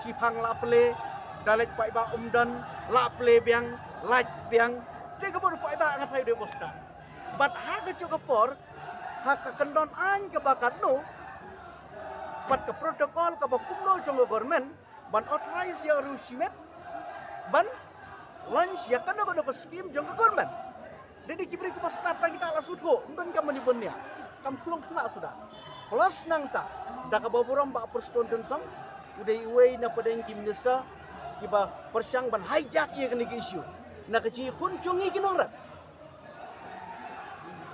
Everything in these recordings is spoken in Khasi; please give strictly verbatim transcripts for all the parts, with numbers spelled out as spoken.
Shipang la plie, da leit paidbah um don, la plie biang, lait biang. Te ka bor paidbah nga tharai u dei u ba stad. Bad ha kajuh ka por, ha ka kyndon aiñ kaba katno, bad ka protocol kaba kumno jong ka government, ban authorize ïa u riew shimet ban launch ïa kano kano ka scheme jong ka government. Dei dei ki briew kiba stad tang kita la sngewthuh, ym don kam mane ban ïa kam khlong khynnah suda. Plus nangta, da kaba burom Bah Prestone Tynsong, u dei uwei na pdeng ki minister kiba pyrshang ban hijack ïa kane ka issue na ka jingïakhun jong ngi ki nongrep.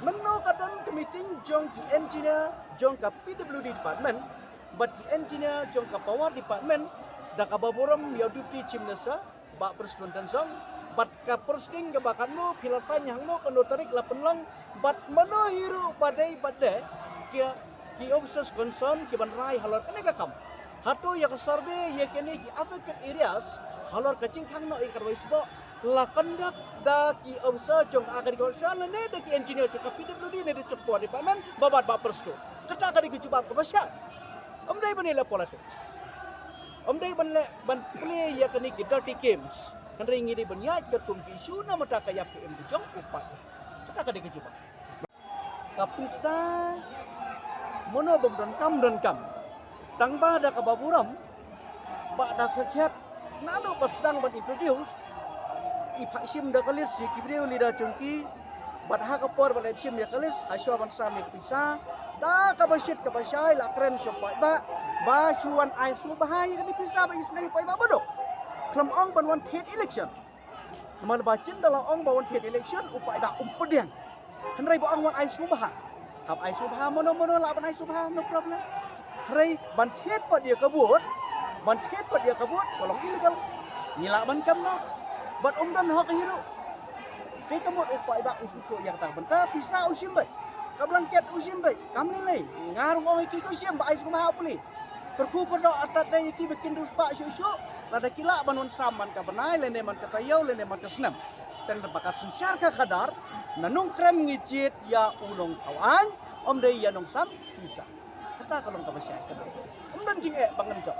Mynno ka don ka meeting jong ki engineer jong ka P W D department bad ki engineer jong ka power department, da kaba burom ïa u Deputy Chief Minister Bah Prestone Tynsong, bad ka pyrshang kaba katno, phi la sign hangno, kano tarik la pynlong, bad mano hi ruh ba dei bad de ki, ki officers concern kiban rai halor kane ka kam. Hato ïa ka survey ïa kine ki affected areas halor ka jingkhang noh ïa ka dawai sboh la conduct da ki officer jong ka agriculture lane da ki engineer jong ka P W D ne da jong ka power department, ba bad Bah Prestone? Kata ka dei ka jubab kaba shai. Ym dei ban leh politics. Ym dei ban leh ban play ïa kane ki dirty games. Hynrei ngi dei ban ïaid katkum ki issue namar ka ïap ka im ka jong u paidbah. Kata ka dei ka jubab. Ka pisa mano bym donkam, donkam. Tang ba da kaba burom, ba da sakhiat naduh ba sdang ban introduce, i phah shim da ka list ïa ki briew leader jong ki, bad ha ka por ba la shim ïa ka list, ha shuwa ban sam ïa ka pisa, da kaba shit kaba shai la kren sha u paidbah, ba shu wan ai sngewbha ïa kane pisa ba isynei u paidbah baduk. Khlem ong ban wan thied election. Namar ba jin da la ong ba wan thied election u paidbah um pdiang. Hynrei ba ong wan ai sngewbha. Hap ai sngewbha mano mano lah ban ai sngewbha, no problem. Hynrei ban thied pat ïa ka vote, ban thied pat ïa ka vote ka long illegal. Ngi lah ban kam noh. Bad um don hok hi ruh. Te ka mut u paidbah u sngewthuh ïa kata ka bynta, pisa u shim beit. Ka blanket u shim beit. Kam lei lei. Nga ruh ong ïa ki, ko shim ba ai sngewbha u plie. Kyrkhu kyrdoh artat dei ïa ki ba kin riewspah shuh shuh, lada ki lah ban wan sam man ka bnai lane man ka taïew lane man ka snem. Tang ba ka synshar ka khadar, na Nongkrem ngi jied ïa u nongthaw aiñ, ym dei ïa nongsam pisa. Kata ka long kaba shai, kata. Ym don jingeh ba ngan jop.